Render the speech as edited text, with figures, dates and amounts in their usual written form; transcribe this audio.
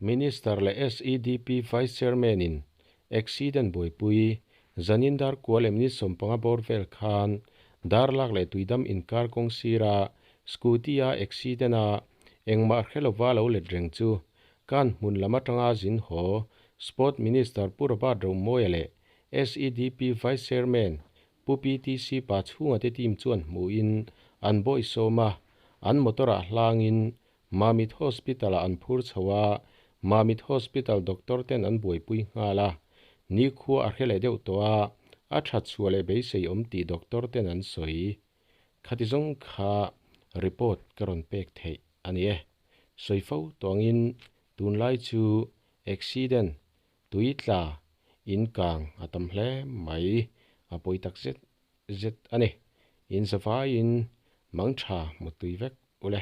Minister leh SEDP Vice Chairman in accident buaipui zanin dar kua leh minute 15 bawr vel khan Darlak leh Tuidam inkar kawng sira scooty a accident a engmah hre lova lo let reng chu kan hmun lam atanga zin haw Sport Minister Pu Robert Romawia leh SEDP Vice Chairman Pu PTC Pachhunga te team chuan hmuin an bawihsawm a, an motor ah hlangin Mamit Hospital-ah an phur chho a, Mamit Hospital doctor ten an buaipui nghal a, nikhua a hre leh deuh tawh a, a that chhuah leh beisei awm tih doctor ten an sawi. Khati zawng kha report ka rawn pek theih a ni e. Sawi fo tawngin tunlai chu accident, tui tla, in kang a tam hle mai, a pawi tak zet zet a ni. In zavaiin mangtha mutui vek ule.